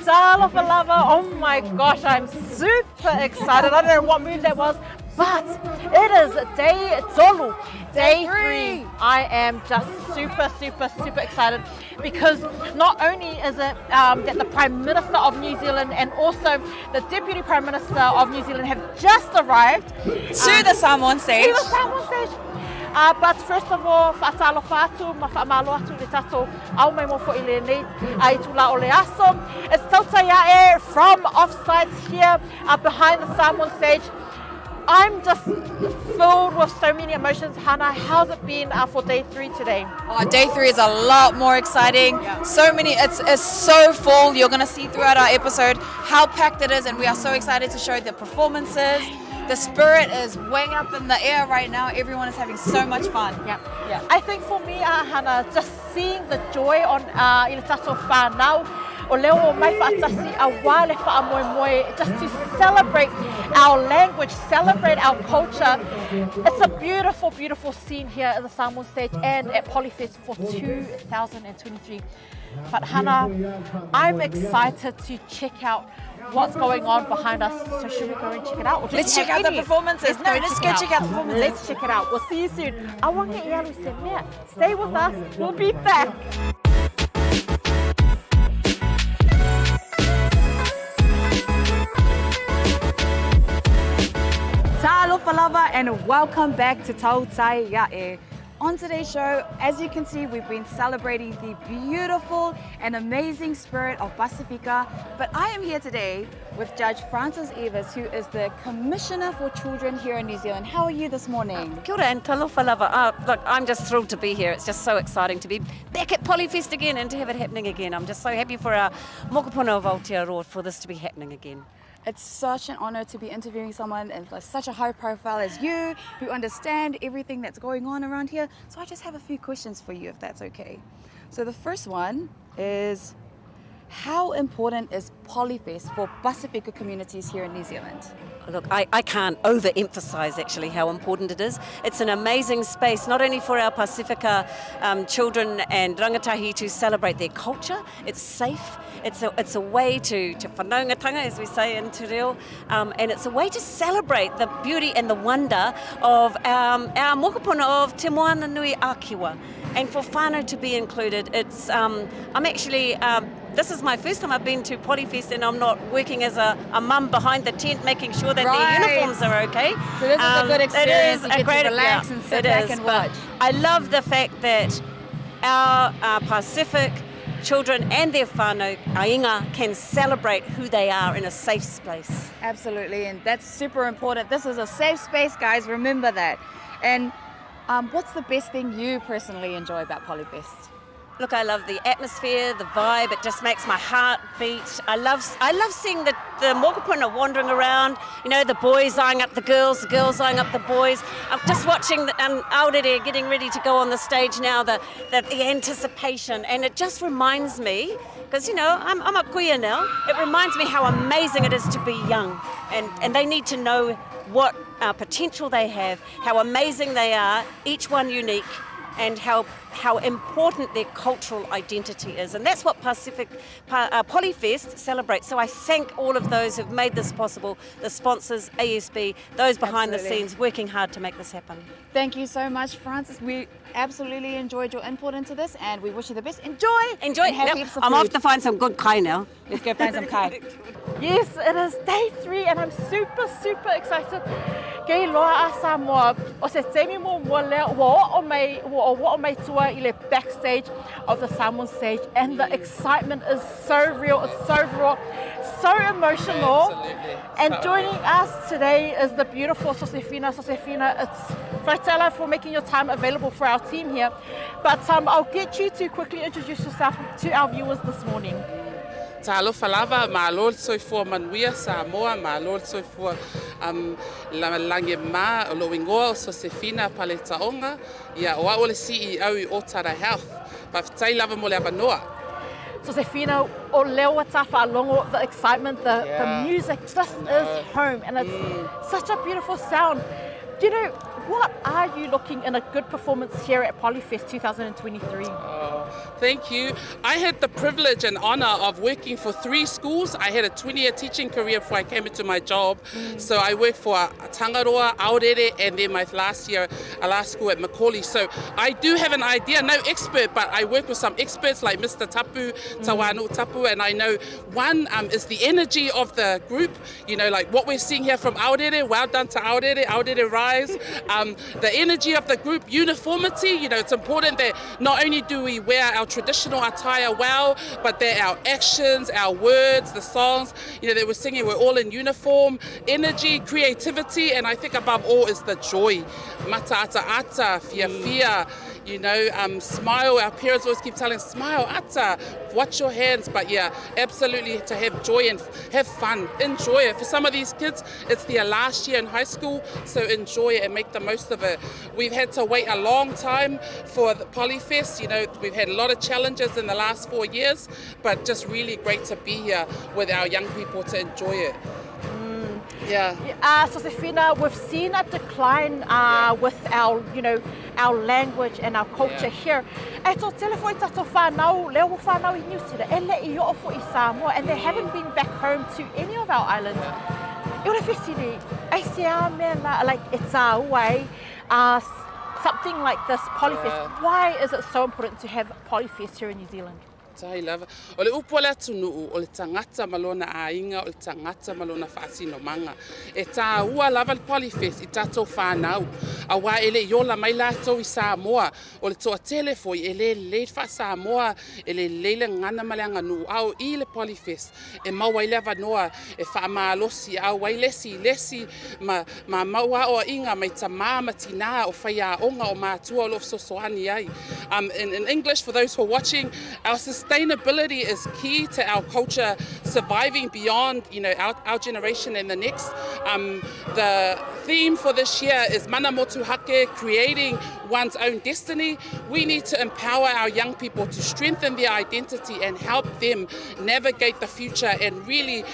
Talofa lava, oh my gosh, I'm super excited. I don't know what move that was, but it is day tolu, day three. I am just super, super, super excited because not only is it um, that the Prime Minister of New Zealand and also the Deputy Prime Minister of New Zealand have just arrived to um, the Samoan stage. To the Samoan stage. Uh, but first of all, whaatalofa atu, ma whaamalo atu le tatou ao mai mo fo'i lenei a i tula o le aso. It's Tautai Ae from Offsite here uh, behind the Samoan stage. I'm just filled with so many emotions. Hannah, how's it been uh, for day three today? Oh, day three is a lot more exciting. Yeah. So many, it's, it's so full. You're going to see throughout our episode how packed it is, and we are so excited to show the performances. The spirit is way up in the air right now. Everyone is having so much fun. Yeah. yeah. I think for me, uh, Hannah, just seeing the joy on uh, i le tatou whānau, o leo o mai whaatasi a wā le whaamoemoe, just to celebrate our language, celebrate our culture. It's a beautiful, beautiful scene here at the Samoan stage and at Polyfest for 2023. But Hannah, I'm excited to check out what's going on behind us. So should we go and check it out? Let's check out the performances. Let's no, let's go check out the performances. Let's check it out. We'll see you soon. Awange ialu se mea. Stay with us. We'll be back. Talofa lava and welcome back to Tautai Ya'e. On today's show, as you can see, we've been celebrating the beautiful and amazing spirit of Pasifika. But I am here today with Judge Frances Evers, who is the Commissioner for Children here in New Zealand. How are you this morning? Kia ora and talofa lava. Uh, look, I'm just thrilled to be here. It's just so exciting to be back at Polyfest again and to have it happening again. I'm just so happy for our mokopuna of Aotearoa for this to be happening again. It's such an honor to be interviewing someone in such a high profile as you, who understand everything that's going on around here. So I just have a few questions for you, if that's okay. So the first one is, how important is Polyfest for Pasifika communities here in New Zealand? Look, I, I can't overemphasize actually how important it is. It's an amazing space, not only for our Pasifika um, children and rangatahi to celebrate their culture, it's safe, it's a, it's a way to, to whanaungatanga, as we say in te reo, um, and it's a way to celebrate the beauty and the wonder of um, our mokopuna of Te Moana Nui a Kiwa. And for whānau to be included, it's, um, I'm actually, um, this is my first time I've been to Polyfest and I'm not working as a, a mum behind the tent making sure that right. their uniforms are okay. So this is a good experience. Um, it is you a great, to relax yeah, and sit back is, and watch. I love the fact that our, our Pacific children and their whānau, ainga, can celebrate who they are in a safe space. Absolutely, and that's super important. This is a safe space, guys, remember that. And um, what's the best thing you personally enjoy about Polyfest? Look, I love the atmosphere, the vibe. It just makes my heart beat. I love, I love seeing the, the mokopuna wandering around. You know, the boys eyeing up the girls, the girls eyeing up the boys. I'm just watching the, um, Aurere getting ready to go on the stage now, the, the, the anticipation. And it just reminds me, because, you know, I'm, I'm a kuia now. It reminds me how amazing it is to be young. And, and they need to know what uh, potential they have, how amazing they are, each one unique and how, how important their cultural identity is. And that's what Pacific uh, Polyfest celebrates. So I thank all of those who've made this possible, the sponsors, ASB, those behind absolutely. the scenes working hard to make this happen. Thank you so much, Francis. We absolutely enjoyed your input into this and we wish you the best. Enjoy! Enjoy. Yep. I'm off to find some good kai now. Let's go find some kai. Yes, it is day three and I'm super, super excited. Kei loa a Samoa, o se taimi muamua lea ua oo mai, ua oo mai tua i le backstage of the Samoan stage and the excitement is so real, it's so raw, so emotional. Absolutely. And joining us today is the beautiful Sosefina. Sosefina, it's Fratello for making your time available for our team here. But um, I'll get you to quickly introduce yourself to our viewers this morning. Talofa lava, malo le soifua manuia Samoa, malo le soifua um, lagi ma, o lou ingoa o Sosefina Paletaoga, ia, o au o le CEO i Otara Health. Faafetai lava mo le avanoa. Sosefina, o lea ua ta faalogo, the excitement, the, yeah. the music, this no. is home and it's mm. such a beautiful sound. You know, what are you looking in a good performance here at Polyfest 2023? Oh, Thank you. I had the privilege and honor of working for three schools. I had a 20-year teaching career before I came into my job. So I worked for Tangaroa, Aorere, and then my last year, last school at Macaulay. So I do have an idea, no expert, but I work with some experts like Mr. Tapu, Tawanu Tapu, and I know one is the energy of the group, you know, like what we're seeing here from Aorere, well done to Aorere, Aorere Rise. The energy of the group, uniformity, you know, it's important that not only do we wear our traditional attire well, but that our actions, our words, the songs, you know, that we're singing, we're all in uniform. Energy, creativity, and I think above all is the joy. Mata ata ata, fia fia, you know, smile. Our parents always keep telling, smile, ata, watch your hands. But yeah, absolutely to have joy and have fun, enjoy it. For some of these kids, it's their last year in high school, so enjoy it and make the most of it. We've had to wait a long time for the Polyfest. You know, we've had a lot of challenges in the last 4 years, but just really great to be here with our young people to enjoy it. Yeah. Sosefina, we've seen a decline with our, you know, our language and our culture here. E toatele fo'i tatou whanau, lea ua whanau i New Zealand, e le'i o'o fo'i i Samoa, and they haven't been back home to any of our islands. E o le fesili, aisea mea la, like, e tāua ai, something like this Polyfest, why is it so important to have Polyfest here in New Zealand? Faafetai lava. O le upu a le atunuu, o le tagata ma lona aiga, o le tagata ma lona faasinomaga. E tāua lava le Polyfest i tatou whanau. Auā e le i ola mai latou i Samoa, o le toatele foi e le lelei le faa-Samoa, e le lelei le gagana ma le aganuu, a o i le Polyfest e maua ai le avanoa e faamalosi au ai le isi i le isi ma ma mau aoaiga mai tamā ma tinā o faiaoga o matua o lo o fesoasoani ai. In English, for those who are watching, our sustainability is key to our culture surviving beyond our generation and the next. The theme for this year is Mana Motuhake, creating one's own destiny. We need to empower our young people to strengthen their identity and help them navigate the future and really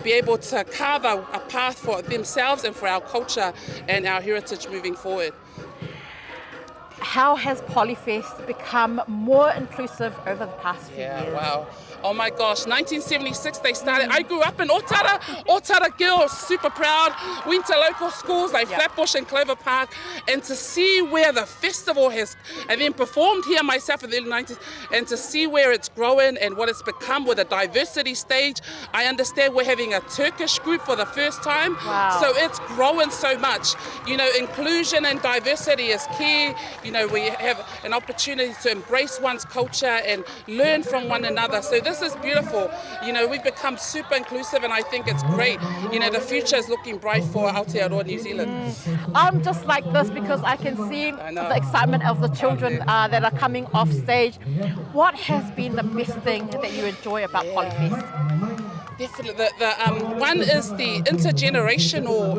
be able to carve a path for themselves and for our culture and our heritage moving forward. How has Polyfest become more inclusive over the past few years? Wow. Oh my gosh, 1976 they started. I grew up in Otara, Otara girl, super proud. Went to local schools like Flatbush and Clover Park, and to see where the festival has, and then performed here myself in the early 90s, and to see where it's growing and what it's become with a diversity stage. I understand we're having a Turkish group for the first time. So it's growing so much. Inclusion and diversity is key. We have an opportunity to embrace one's culture and learn from one another. So this is beautiful. We've become super inclusive, and I think it's great. The future is looking bright for Aotearoa New Zealand. I'm just like this because I can see I know. the excitement of the children that are coming off stage. What has been the best thing that you enjoy about Polyfest? Definitely. The one is the intergenerational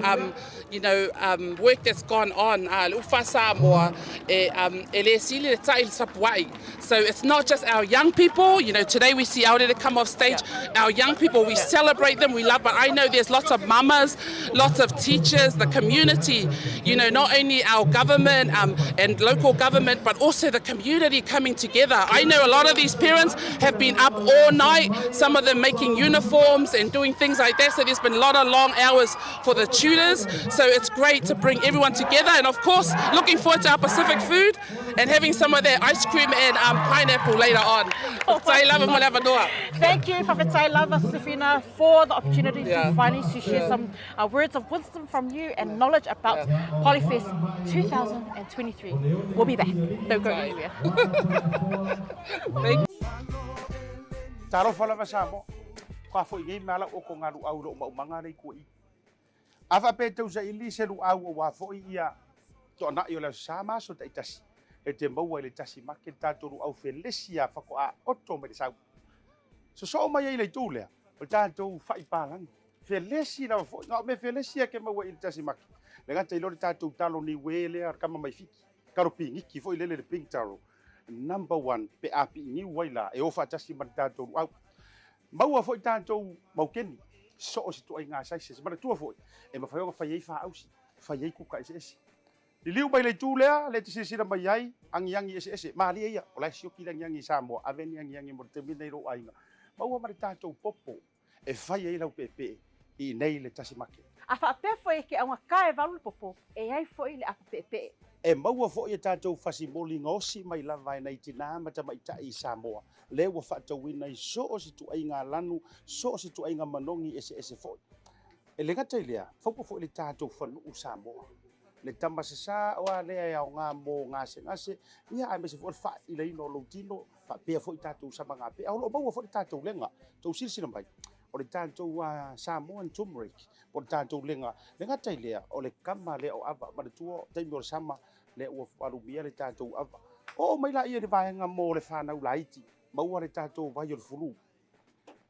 work that's gone on. Le ufa Samoa, e le sili le ta'i le tapua'i. So it's not just our young people. Today we see Aorere come off stage. Our young people, we celebrate them, we love, but I know there's lots of mamas, lots of teachers, the community, not only our government and local government, but also the community coming together. I know a lot of these parents have been up all night, some of them making uniforms and doing things like that. So there's been a lot of long hours for the tutors. So it's great to bring everyone together. And of course, looking forward to our Pacific food and having some of that ice cream and pineapple later on. Tai lava mo le avanoa. Thank you, Faafetai lava, Sosefina, for the opportunity to finally to share some words of wisdom from you and knowledge about Polyfest 2023. We'll be back. Don't go anywhere. Thank Talofa lava Samoa. Ka fo'i nei mea lau o ko ngā luau lo maumaga lei kua i. A whaapea tau sa ili se luau o wā fo'i ia to'ana'i o le aso Sa ma aso ta'itasi. E te maua i le tasi make le tatou luau felesi a faatoā oto mai le sau. Sosoo mai ai le itu lea, o le tatou fa'i palagi. Felesi lava fo'i, na o mea felesi a ke maua i le tasi make. Le gata i lo le tatou talo niue lea, o le kama mai Fiti. Talo piniki fo'i lele le pink taro. Number one, pe a pi'iniu ai la, e o faatasi ma le tatou luau. Maua fo'i tatou maukeni, so o se tu'aiga sizes. Manatua fo'i, e mafai ona fai ai faausi, fai ai kuka eseese. Liliu mai le itu lea, lea e te silasila mai ai, agiagi eseese, malie ia, o la e sioki le agiagi i Samoa, ave ni agiagi mo le taimi lenei i lou aiga. Maua ma le tatou popo e fai ai lau peepee i inei i le Tasi Market. A faapea foi e ke augata e valu le popo, e i ai foi le apo peepee. E maua foi e tatou fasimoli gaosi mai lava e nai tinā ma tamaitai i Samoa, lea ua faatauina i so o se ituaiga alanu, so o se ituaiga manogi eseese foi. E le gata i lea, faupa foi le tatou fanuu Samoa, le tama sasā o a lea e aoga mo gasegase, ia aemaise foi o le faailaina o lou tino, faapea foi tatou samagape, a o lo o maua foi le tatou lega. Tou silasila mai, o le tatou Samoan turmeric, po o le tatou lega, le gata i lea, o le kama lea o ava, manatua taimi o le sama, lea ua alumia le tatou ava. Oo mai laia i le vaega mo le fanau laiti, maua le tatou vai o le fulu,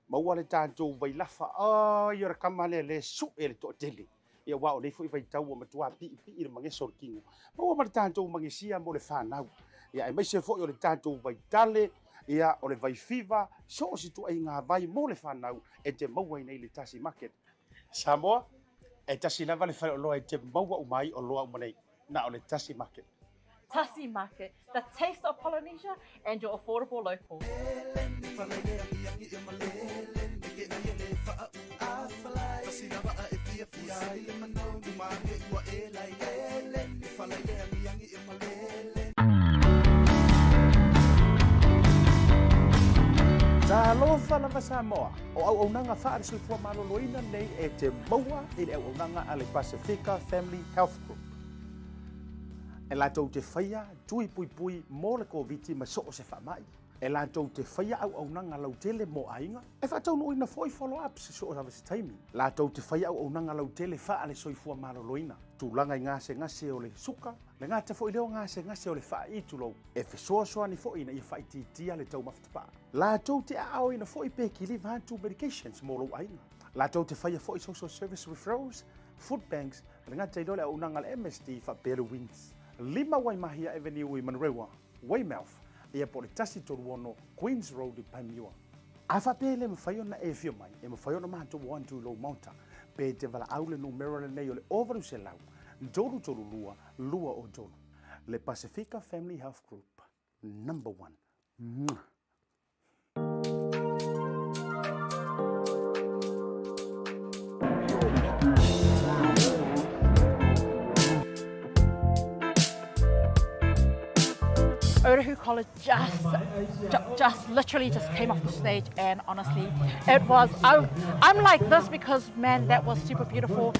Maua le tatou vailafa, ai o le kama lea le sue e le toatele. Ia aua o nei foi vaitau ua matua piipii le mageso o le tino. Maua ma le tatou magesia mo le fanau. Ia aemaise foi o le tatou vaitale, ia o le vaifiva, so o se ituaiga vai mo le fanau e te maua i nei le Tasi Market. Samoa, e tasi lava le faleoloa e te maua uma ai oloa uma nei, na o le Tasi Market. Tasi Market, the taste of Polynesia and your affordable local. Talofa lava Samoa, o auaunaga faale-soifua maloloina nei e te maua i le auaunaga a le Pasifika Family Health Group. E latou te faia tui puipui mo le Koviti ma so o se faamai. E latou te faia auaunaga lautele mo aiga, e faataunuuina foi follow-ups i so o se taimi. Latou te faia auaunaga lautele faale-soifua maloloina, tulaga i gasegase o le suka, le gata foi lea o gasegase o le faai'i tulou, e fesoasoani foi ina ia faaitiitia le taumafa tapaa. Latou te aaoina foi pe kiliva atu medications mo lou aiga. Latou te faia foi social service referrals, food banks, Le gata i lea o le auaunaga a le MSD faapea le WINZ. 5 Waimahia Avenue i Manurewa, Weymouth, ia po o le 136 Queens Road i Panmure. A faapea e le mafai ona e afio mai, e mafai ona matou o atu i lou maota, pe te valaau le numera lenei o le 0800 332 203. Le Pasifika Family Health Group, number one. Mwah! Otahuhu College just, just literally just came off the stage and honestly, it was, I, I'm like this because man, that was super beautiful.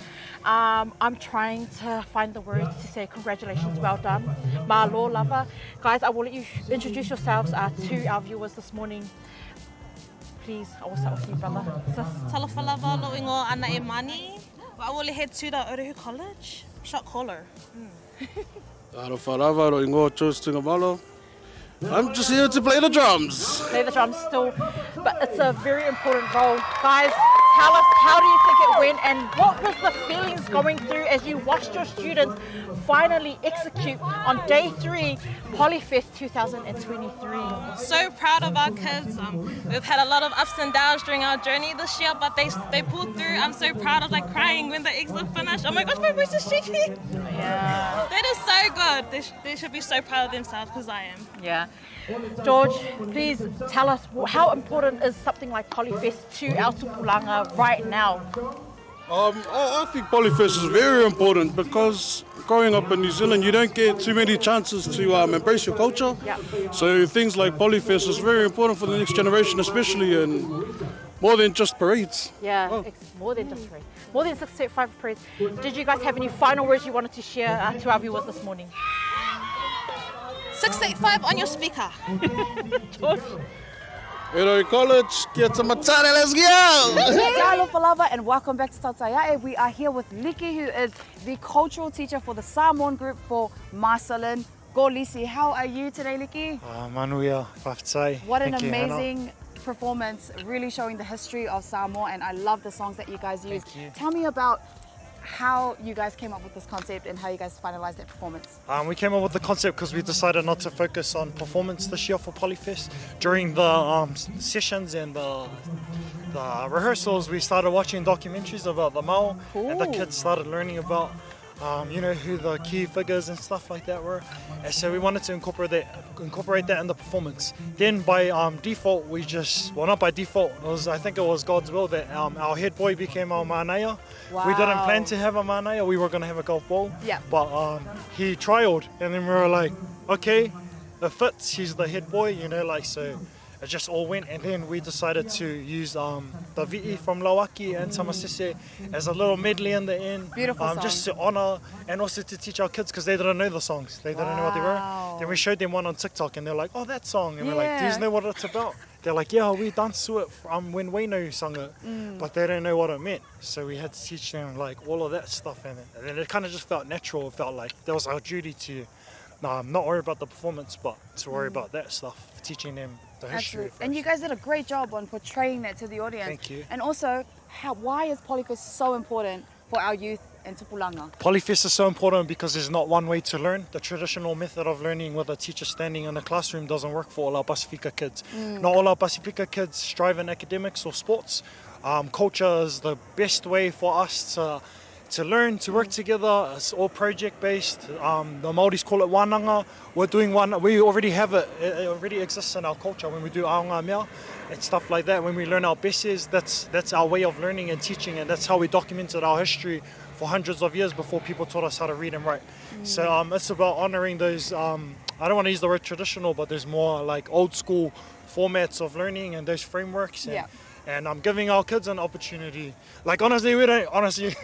Um, I'm trying to find the words to say congratulations, well done. Malo lava. Guys, I will let you introduce yourselves uh, to our viewers this morning. Please, I will start with you, brother. Sis. Talofa lava, lo ingoa ana e Mani. Wa ua le head tutor Otahuhu College. Shot caller. Mm. Talofa lava, lo ingoa George Tungamalo. I'm just here to play the drums. Play the drums still, but it's a very important role. Guys, tell us how do you think it went and what was the feelings going through as you watched your students finally execute on day three, Polyfest 2023? So proud of our kids. Um, we've had a lot of ups and downs during our journey this year, but they, they pulled through. I'm so proud of like crying when the exit finished. Oh my gosh, my voice is shaking. Yeah. That is so good. They, sh they should be so proud of themselves because I am. Yeah. George, please tell us how important is something like Polyfest to our tupulanga right now? Um, I, I think Polyfest is very important because growing up in New Zealand, you don't get too many chances to um, embrace your culture. Yep. So things like Polyfest is very important for the next generation, especially in more than just parades. Yeah, oh. it's more than just parades. More than 685 parades. Did you guys have any final words you wanted to share uh, to our viewers this morning? 685 on your speaker. George. Otahuhu College, kia tamatare, let's go! Talofa lava and welcome back to Tautai A'e. We are here with Liki, who is the cultural teacher for the Samoan group for Marcelin. Golisi, how are you today, Liki? Uh, manuia, whawhitai. What an Thank you, Hannah. amazing performance, really showing the history of Samoa, and I love the songs that you guys use. Thank you. Tell me about how you guys came up with this concept and how you guys finalized that performance. Um, we came up with the concept because we decided not to focus on performance this year for Polyfest. During the um, sessions and the, the rehearsals, we started watching documentaries about the Mao, and the Cool. kids started learning about um, you know, who the key figures and stuff like that were. And so we wanted to incorporate that, incorporate that in the performance. Then by um, default, we just, well, not by default, it was, I think it was God's will that um, our head boy became our manaia. Wow. We didn't plan to have a manaia, we were going to have a golf ball. Yeah. But um, he trialed, and then we were like, okay, it fits, he's the head boy, you know, like, so it just all went. And then we decided to use um, the Vi'i from Lauaki and Tamasese as a little medley in the end. Beautiful um, Just to honor and also to teach our kids because they didn't know the songs. They didn't know what they were. Then we showed them one on TikTok and they're like, oh, that song. And we're like, do you know what it's about? They're like, yeah, we danced to it from when Wayno sung it, mm. but they don't know what it meant. So we had to teach them like all of that stuff. And, and then it kind of just felt natural. It felt like that was our duty to um, not worry about the performance, but to worry mm. about that stuff, teaching them the history. Absolutely. And you guys did a great job on portraying that to the audience. Thank you. And also, how, why is Polyfest so important for our youth and Tupulanga? Polyfest is so important because there's not one way to learn. The traditional method of learning with a teacher standing in a classroom doesn't work for all our Pasifika kids. Mm. Not all our Pasifika kids strive in academics or sports. Um, culture is the best way for us to to learn, to work together. It's all project based. Um, the Māoris call it wānanga. We're doing one, we already have it, it already exists in our culture when we do aonga mea and stuff like that. When we learn our beses, that's, that's our way of learning and teaching, and that's how we documented our history for hundreds of years before people taught us how to read and write. Mm. So um, it's about honoring those, um, I don't want to use the word traditional, but there's more like old school formats of learning and those frameworks. And, yeah. and I'm giving our kids an opportunity. Like honestly, we don't, honestly,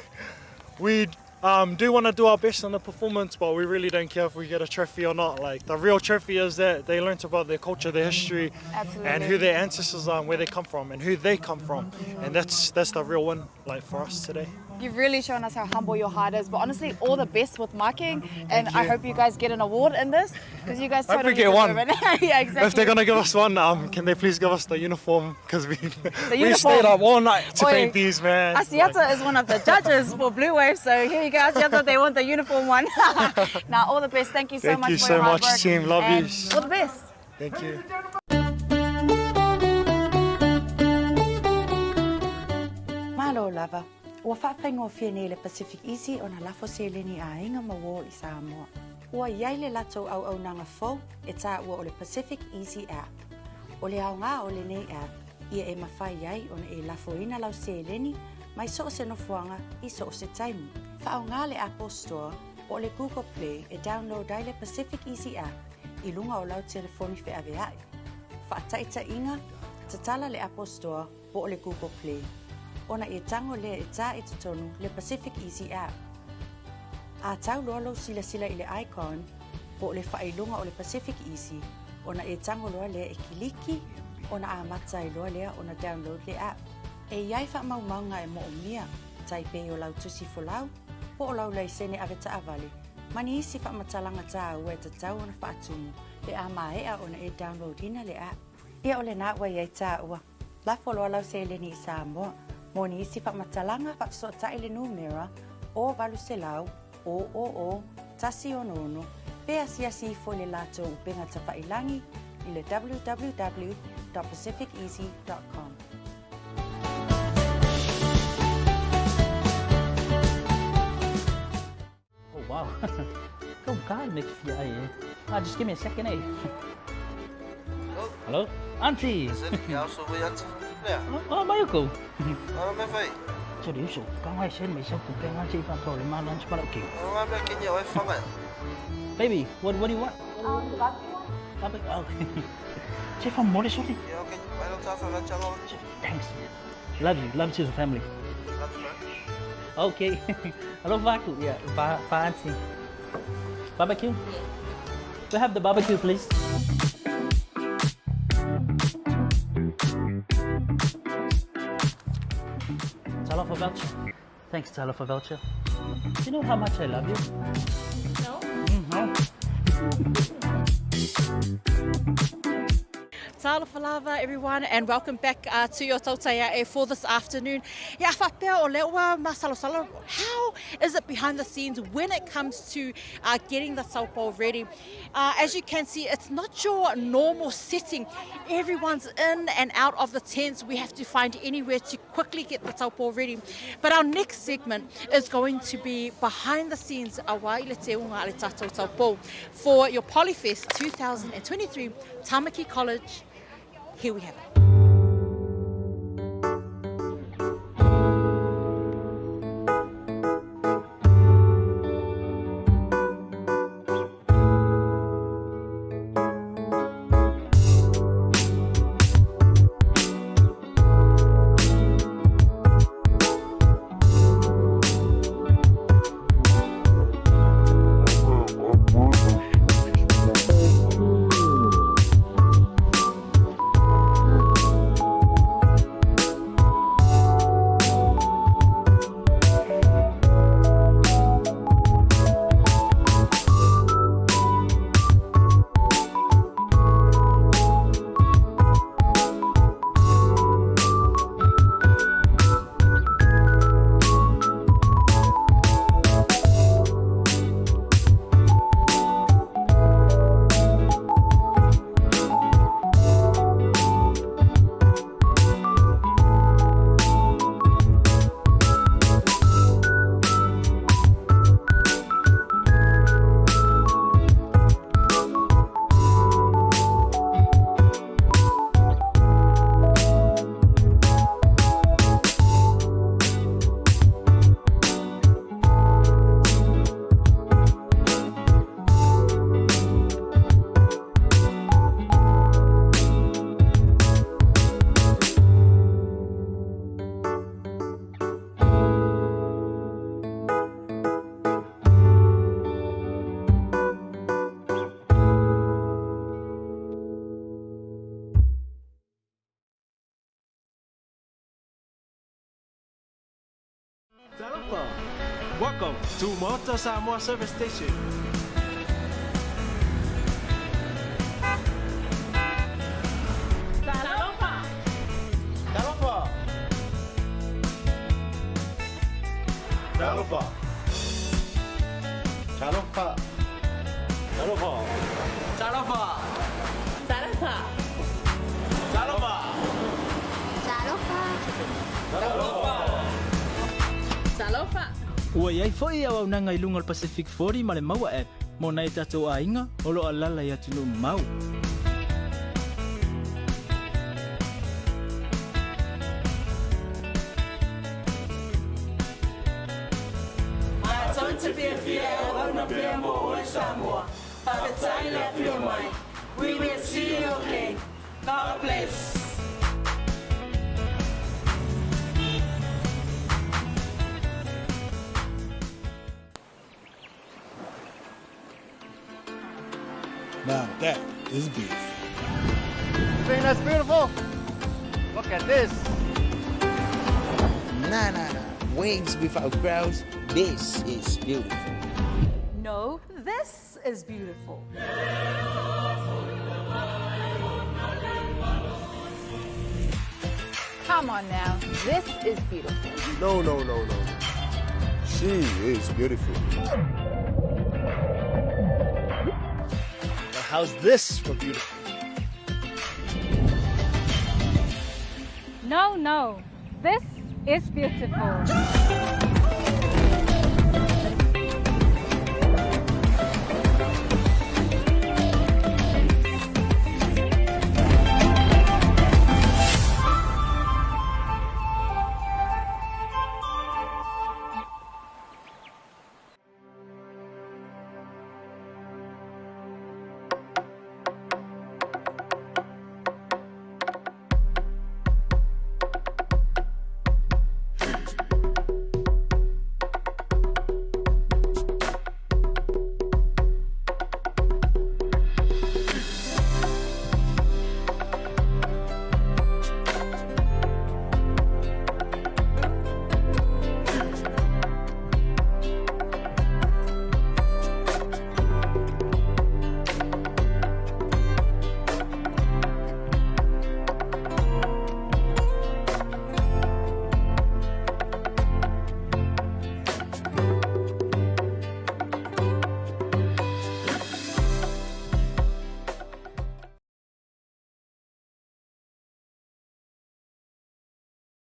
we um, do want to do our best in the performance, but we really don't care if we get a trophy or not. Like the real trophy is that they learnt about their culture, their history, Absolutely. and who their ancestors are, and where they come from, and who they come from, and that's that's the real win, like for us today. You've really shown us how humble your heart is. But honestly, all the best with marking, and I hope you guys get an award in this because you guys Hope totally we get deserve one. it. yeah, exactly. If they're gonna give us one, um, can they please give us the uniform? Because we we uniform. stayed up all night to Oi. paint these, man. Asiata Like, is one of the judges for Blue Wave, so here you go, Asiata. They want the uniform one. now, all the best. Thank you so Thank much you for so your hard much, work. team. Love and yous. All the best. thank you. Malo lava, ua faafaigofie nei i le Pacific Easy ona lafo seleni i aiga ma uō i Samoa. Ua i ai le latou auaunaga fou e taua o le Pacific Easy App. O le aoga o lenei app, ia e mafai ai ona e lafoina lau seleni mai so o se nofoaga i so o se taimi. Faaaoga le Apple Store po o le Google Play e download ai le Pacific Easy App i luga o lau telefoni feaveai. Faataitaiga, tatala le Apple Store po o le Google Play, ona e tago lea e tā i totonu le Pacific Easy App. A tau loa lou silasila i le icon po o le faailoga o le Pacific Easy, ona e tago loa lea e kiliki ona amata ai loa lea ona download le app. E i ai faamaumauga e moomia, tai pei o lau tusi folau, po o lau laisene avetaavale, ma ni isi faamatalaga taua e tatau ona faatumu pe a maea ona e download ina le app. Ia o lena ua i ai taua. Lafo loa lau seleni i Samoa. Mo nisi faamatalaga faafesootai le numera 0800 000 166 pe asiasi ifo i le latou upega tafailagi i le www.pacificeasy.com. Oh, wow. Go God make fia ai eh. Ah, just give me a second, eh. Hello? Auntie! Is it? Yeah, so we auntie. Yeah. Oh, mai ko. Oh, me fai. So the usual. Ka ngai sen me sa ku pe ngai che pa to le ma lunch pa okay. Oh, me kinya oi fanga. Baby, what what do you want? barbecue. Barbecue. Oh. Che fa more sorry. Yeah, okay. I don't have a channel. Thanks. Love you. Love to the family. Love you, man. Okay. Hello, Vaku. Yeah, va, va auntie. Barbecue? We have the barbecue, please. Talofa voucher. Thanks, Talofa voucher. Do you know how much I love you? No. Mm, no. Talofa lava everyone and welcome back uh, to your Tautaia'e for this afternoon. Ia faapea o lea ua masalosalo, how is it behind the scenes when it comes to uh, getting the taupou ready? Uh, as you can see, it's not your normal setting. Everyone's in and out of the tents. We have to find anywhere to quickly get the taupou ready. But our next segment is going to be behind the scenes awa i le te unga a le tātou taupou for your Polyfest 2023 Tamaki College. Here we have it. Talofa! Welcome to Maota Samoa Service Station. Talofa! Talofa! Talofa! Talofa! Talofa! Talofa! Talofa! Talofa! Talofa! Talofa! Ua i ai foi auaunaga i luga o le Pacific 40 ma le Maua App mo nai o tatou aiga o lo o alaala i atunuu mamao. Matou te fiafia e auauna pea mo oe Samoa. Faafetai le afio mai. We will see you again. God bless. Now that is beautiful. You think that's beautiful? Look at this. Nah, nah, nah. Waves without crowds. This is beautiful. No, this is beautiful. Come on now, this is beautiful. No, no, no, no. She is beautiful. Now how's this for beautiful? No, no, this is beautiful.